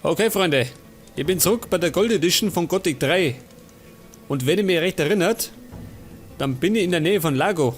Okay, Freunde, ich bin zurück bei der Gold Edition von Gothic 3. Und wenn ich mich recht erinnert, dann bin ich in der Nähe von Lago.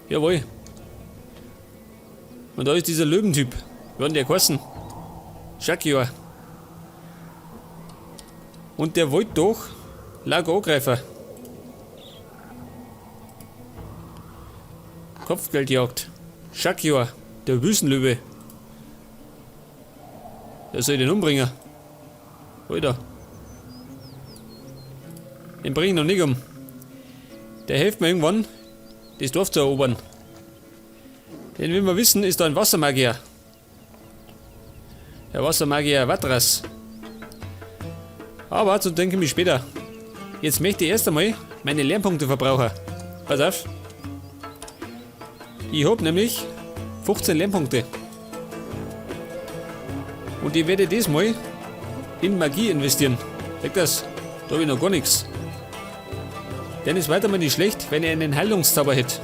Jawohl. Und da ist dieser Löwentyp. Wie hat denn der geheißen? Jaguar. Und der wollte doch Lago angreifen. Kopfgeldjagd. Jaguar, der Wüstenlöwe. Der soll den umbringen. Alter. Den bring ich noch nicht um. Der hilft mir irgendwann, das Dorf zu erobern. Denn wie wir wissen, ist da ein Wassermagier. Der Wassermagier Vatras. Aber zu denke ich mich später. Jetzt möchte ich erst einmal meine Lernpunkte verbrauchen. Pass auf. Ich hab nämlich 15 Lernpunkte. Und ich werde diesmal in Magie investieren. Sag das, da hab ich noch gar nichts. Denn es weiter mal nicht schlecht, wenn ich einen Heilungszauber hätte.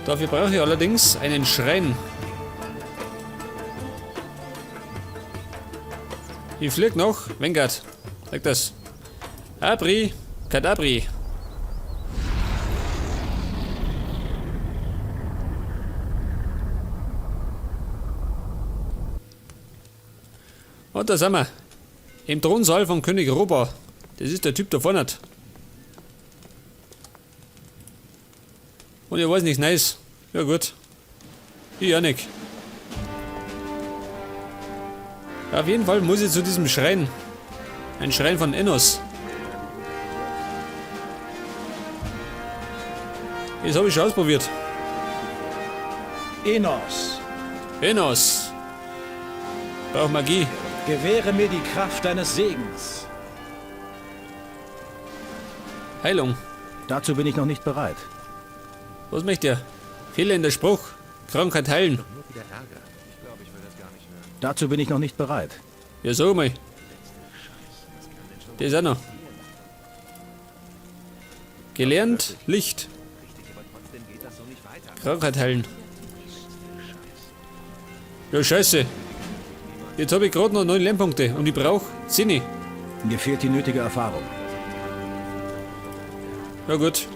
Dafür brauche ich allerdings einen Schrein. Ich flieg noch, Vengard. Sag das. Abri, Kadabri. Und da sind wir. Im Thronsaal von König Roba. Das ist der Typ da vorne. Und ich weiß nichts Neues. Ja gut. Ich auch nicht. Auf jeden Fall muss ich zu diesem Schrein. Ein Schrein von Innos. Das habe ich schon ausprobiert. Innos. Innos. Brauch Magie. Gewähre mir die Kraft deines Segens. Heilung. Dazu bin ich noch nicht bereit. Was möchte er? Fehler in der Spruch. Krankheit heilen. Dazu bin ich noch nicht bereit. Ja, sag mal. Das ist auch noch. Gelernt, Licht. Krankheit heilen. Ja, scheiße. Jetzt hab ich grad noch 9 Lernpunkte und ich brauch 10. Mir fehlt die nötige Erfahrung. Ja gut.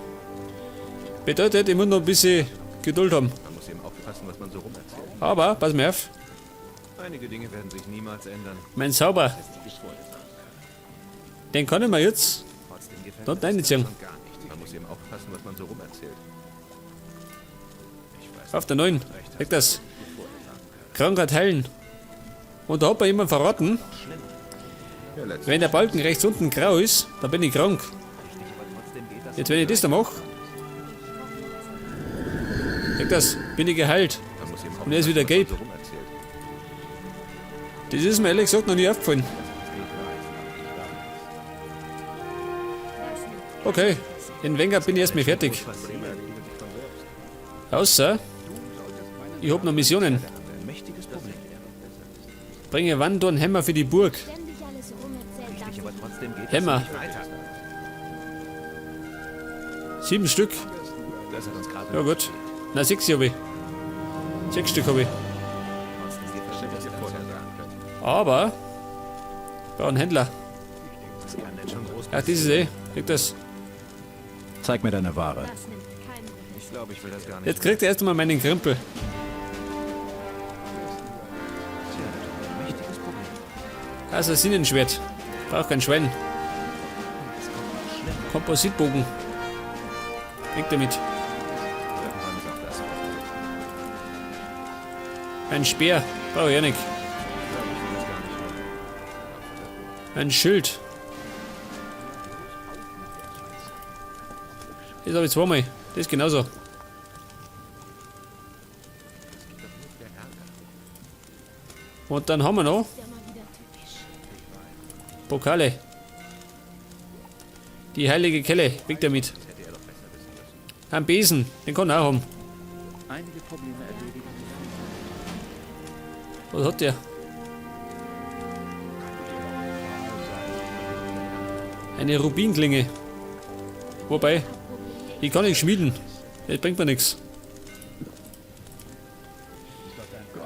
Bedeutet, ich muss noch ein bisschen Geduld haben. Man muss eben aufpassen, was man so rumerzählt. Aber, pass mir auf. Einige Dinge werden sich niemals ändern. Mein Zauber. Den kann ich mir jetzt Trotzdem gefällt dort mir das reinziehen. schon gar nicht. Man muss eben aufpassen, was man so rumerzählt. Ich weiß Auf der 9. Sag das. Krankheit heilen. Und da hat mir jemand verraten, Ja, letztlich. wenn der Balken rechts unten grau ist, dann bin ich krank. Jetzt, wenn ich das da mach, sag das, bin ich geheilt. Man muss eben Und er ist wieder aufpassen, was gelb. man so rumerzählt. Das ist mir ehrlich gesagt noch nie aufgefallen. Okay, in Vengard bin ich erstmal fertig. Außer, ich hab noch Missionen. Bringe Wandorn Hämmer für die Burg. Ständig alles rumerzählt, darf Aber trotzdem geht Hämmer. das nicht weiter. 7 Stück. Das hat uns gerade Ja gut. Na, 6 hab ich. 6 Stück hab ich. Aber ich brauche einen Händler. Ach, das ist eh. Krieg das. Zeig mir deine Ware. Das nimmt keinen Ich glaube, ich will das gar nicht. Jetzt kriegt er erst einmal meinen Krempel. Assassinenschwert. Braucht kein Schwein. Kompositbogen. Weg damit. Ein Speer. Brauch ich auch nicht. Ein Schild. Das hab ich zweimal. Das ist genauso. Und dann haben wir noch Ist ja mal wieder typisch. Pokale. Die heilige Kelle. Weg damit. Ein Besen. Den kann ich auch haben. Was hat der? Eine Rubinklinge. Wobei, Ich kann nicht schmieden. Das bringt mir nichts.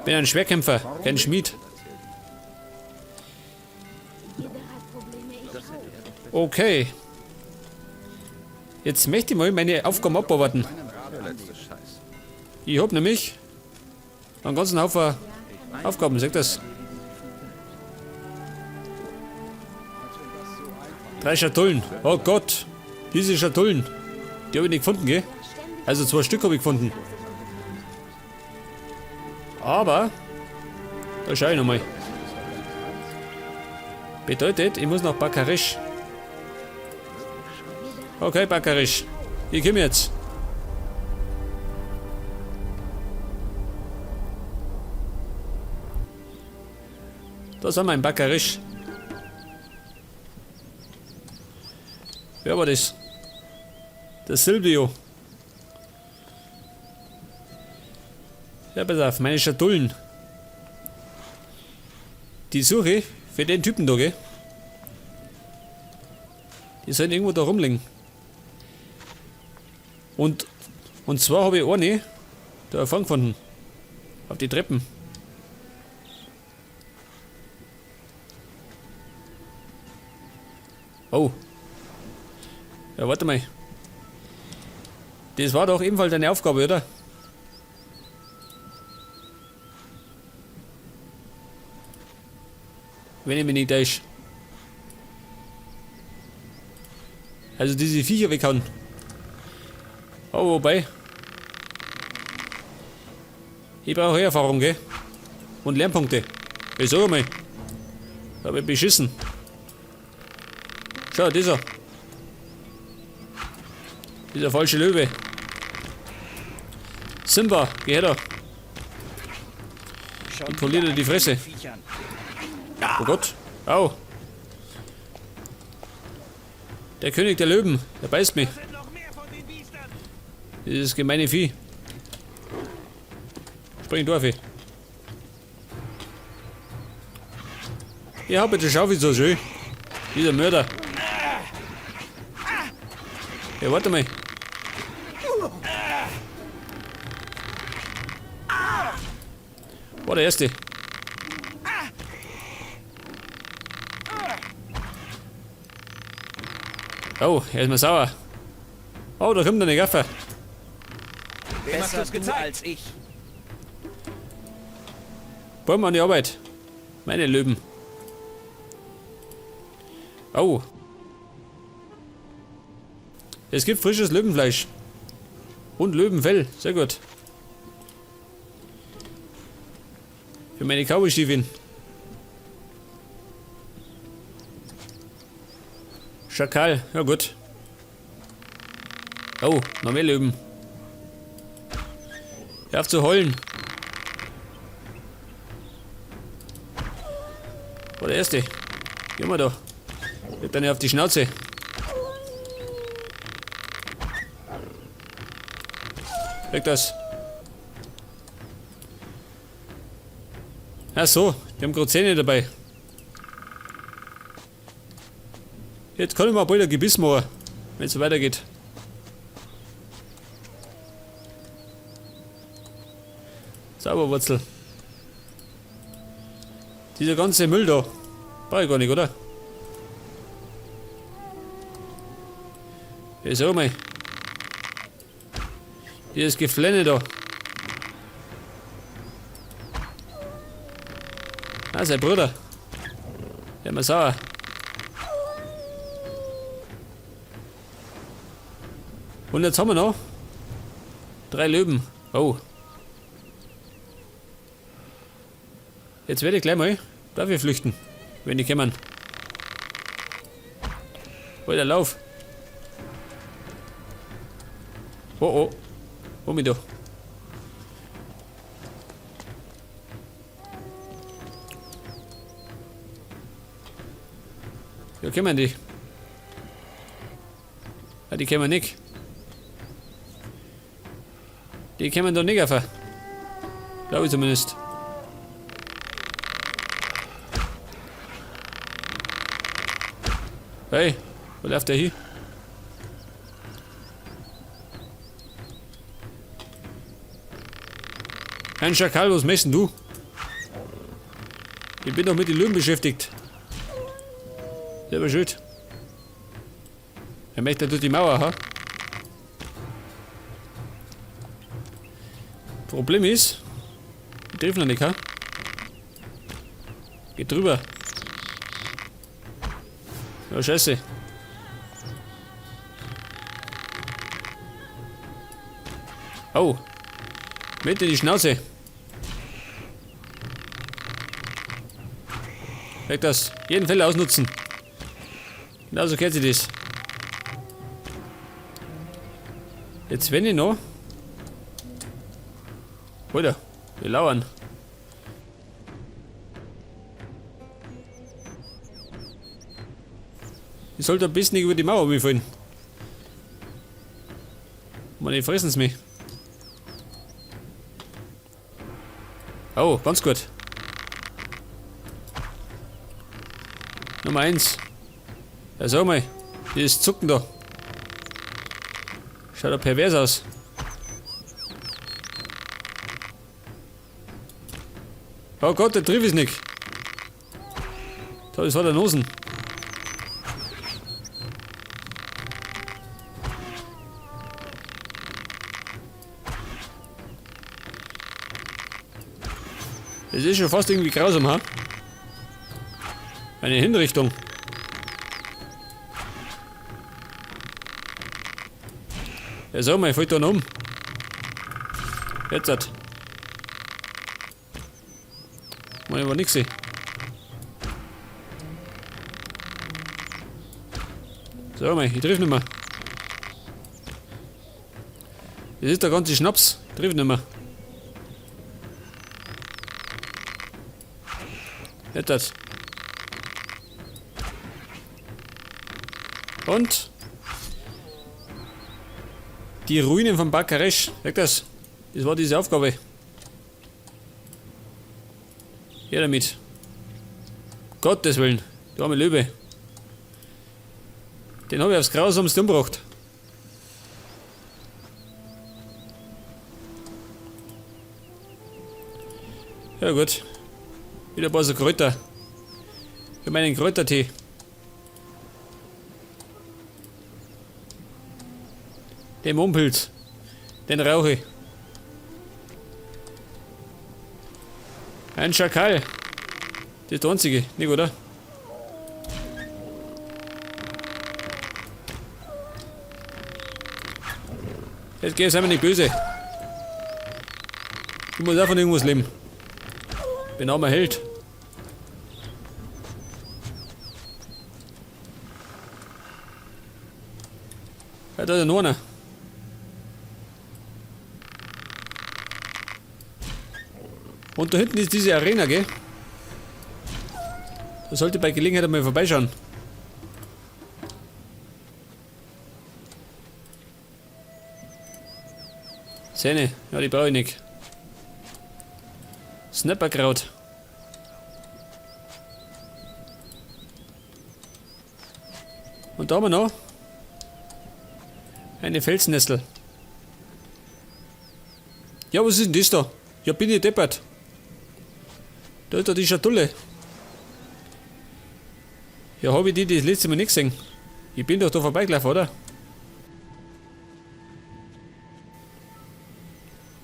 Bin ein Schwerkämpfer, kein Schmied. Jeder hat Probleme, ich auch. Okay. Jetzt möchte ich mal meine Aufgaben abarbeiten. Ich hab nämlich einen ganzen Haufen Aufgaben, seht das? 3 Schatullen. Oh Gott, diese Schatullen. Die hab ich nicht gefunden, gell? Also 2 Stück hab ich gefunden. Aber, da schau ich nochmal. Bedeutet, ich muss nach Bakaresh. Okay, Bakaresh. Ich komm jetzt. Da sind wir in Bakaresh. Wer war das? Der Silvio. Ja, pass auf, meine Schatullen. Die suche ich für den Typen da, gell? Die sollen irgendwo da rumliegen. Und zwar habe ich eine da erfahren gefunden. Auf die Treppen. Oh. Ja, warte mal. Das war doch ebenfalls deine Aufgabe, oder? Wenn ich mich nicht täusche. Also diese Viecher weghauen. Oh, wobei. Ich brauche Erfahrung, gell? Und Lernpunkte. Ich sag mal. Da hab ich beschissen. Schau, dieser. Dieser falsche Löwe. Simba, geh her da. Ich poliere dir die Fresse. Oh Gott. Au. Der König der Löwen, der beißt mich. Dieses gemeine Vieh. Spring durch. Ja, bitte schau, wie so schön. Dieser Mörder. Ja, warte mal. War der erste. Oh, er ist mir sauer. Oh, da kommt eine Gaffer. Besser du als ich. Bäume an die Arbeit. Meine Löwen. Oh. Es gibt frisches Löwenfleisch. Und Löwenfell. Sehr gut. Für meine Cowboy-Stiefeln. Schakal. Ja gut. Oh, noch mehr Löwen. Hör auf zu heulen. War der erste. Geh mal da. Leg deine auf die Schnauze. Leg das. Ach so, die haben gerade Zähne dabei. Jetzt kann ich mal bald ein Gebiss machen, wenn's so weitergeht. Zauberwurzel. Dieser ganze Müll da. Brauch ich gar nicht, oder? Ich sag mal. Dieses Geflenne da. Ah, sein Bruder. Der ist mir sauer. Und jetzt haben wir noch 3 Löwen. Oh. Jetzt werde ich gleich mal dafür flüchten, wenn die kommen. Alter, lauf. Oh, oh. Hol mich doch. Ja, kommen die. Ah, die kommen nicht. Die kommen doch nicht auf. Glaube ich zumindest. Hey, wo läuft der hin? Ein Schakal, was möchtest denn du? Ich bin doch mit den Löwen beschäftigt. Selber schuld. Er möchte durch die Mauer, ha? Problem ist, ich treffe noch nicht, ha? Geht drüber. Ja, scheiße. Oh. Mit in die Schnauze. Weg das. Jeden Fälle ausnutzen. Genauso kennt sie das. Jetzt wenn ich noch. Alter, wir lauern. Ich sollte ein bisschen über die Mauer fallen. Man, die fressen mich. Oh, ganz gut. Nummer 1. Ja, sag mal, dieses Zucken da. Schaut doch pervers aus. Oh Gott, der trifft es nicht. Da, das war der Nosen. Das ist schon fast irgendwie grausam, ha? Eine Hinrichtung. Ja, sag mal, ich fall da noch um. Jetzt hat. Mal aber nix. Sag mal, ich triff nicht mehr. Das ist der ganze Schnaps. Ich triff nicht mehr. Jetzt hat. Und die Ruinen von Bakaresh. Sag das. Das war diese Aufgabe. Her damit. Gottes Willen. Der arme Löwe. Den habe ich aufs Grausamste umgebracht. Ja gut. Wieder ein paar so Kräuter. Für meinen Kräutertee. Den Mumpelz. Den rauche ich. Ein Schakal. Das ist der einzige, nicht oder? Jetzt geh, sei mir nicht böse. Ich muss auch von irgendwas leben. Bin armer Held. Ja, da ist ja noch einer. Und da hinten ist diese Arena, gell? Da sollte bei Gelegenheit einmal vorbeischauen. Zähne, ja, die brauche ich nicht. Snapperkraut. Und da haben wir noch eine Felsnessel. Ja, was ist denn das da? Ja, bin ich deppert. Da ist doch die Schatulle. Ja, hab ich die das letzte Mal nicht gesehen. Ich bin doch da vorbeigelaufen, oder?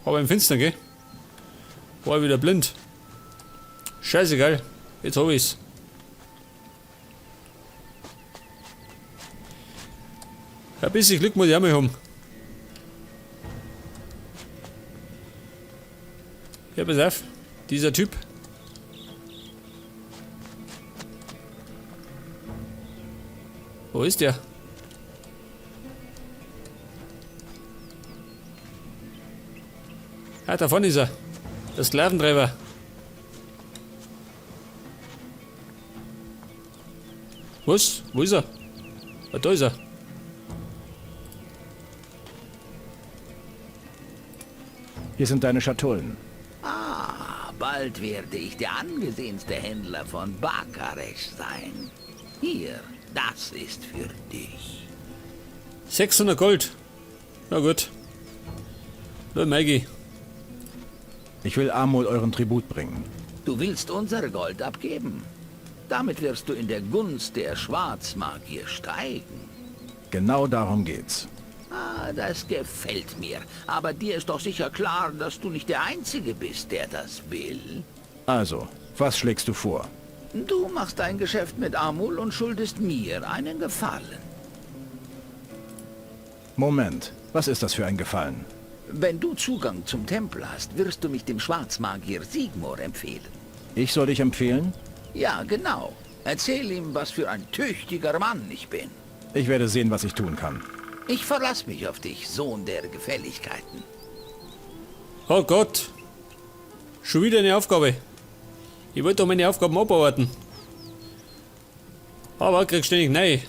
Aber im Finstern, gell? War ich wieder blind. Scheißegal. Jetzt hab ich's. Ein bisschen Glück muss ich auch mal haben. Ja, pass auf. Dieser Typ. Wo ist der? Ah, da vorne ist er. Der Sklaventreiber. Was? Wo ist er? Ah, da ist er. Hier sind deine Schatullen. Ah, bald werde ich der angesehenste Händler von Bakaresh sein. Hier, das ist für dich. 600 Gold. Na gut. Los, Maggie. Ich will Amul euren Tribut bringen. Du willst unser Gold abgeben. Damit wirst du in der Gunst der Schwarzmagier steigen. Genau darum geht's. Ah, das gefällt mir. Aber dir ist doch sicher klar, dass du nicht der Einzige bist, der das will. Also, was schlägst du vor? Du machst ein Geschäft mit Amul und schuldest mir einen Gefallen. Moment, was ist das für ein Gefallen? Wenn du Zugang zum Tempel hast, wirst du mich dem Schwarzmagier Sigmor empfehlen. Ich soll dich empfehlen? Ja, genau. Erzähl ihm, was für ein tüchtiger Mann ich bin. Ich werde sehen, was ich tun kann. Ich verlass mich auf dich, Sohn der Gefälligkeiten. Oh Gott. Schon wieder eine Aufgabe. Ich wollte doch meine Aufgaben abarbeiten. Aber krieg ständig nein.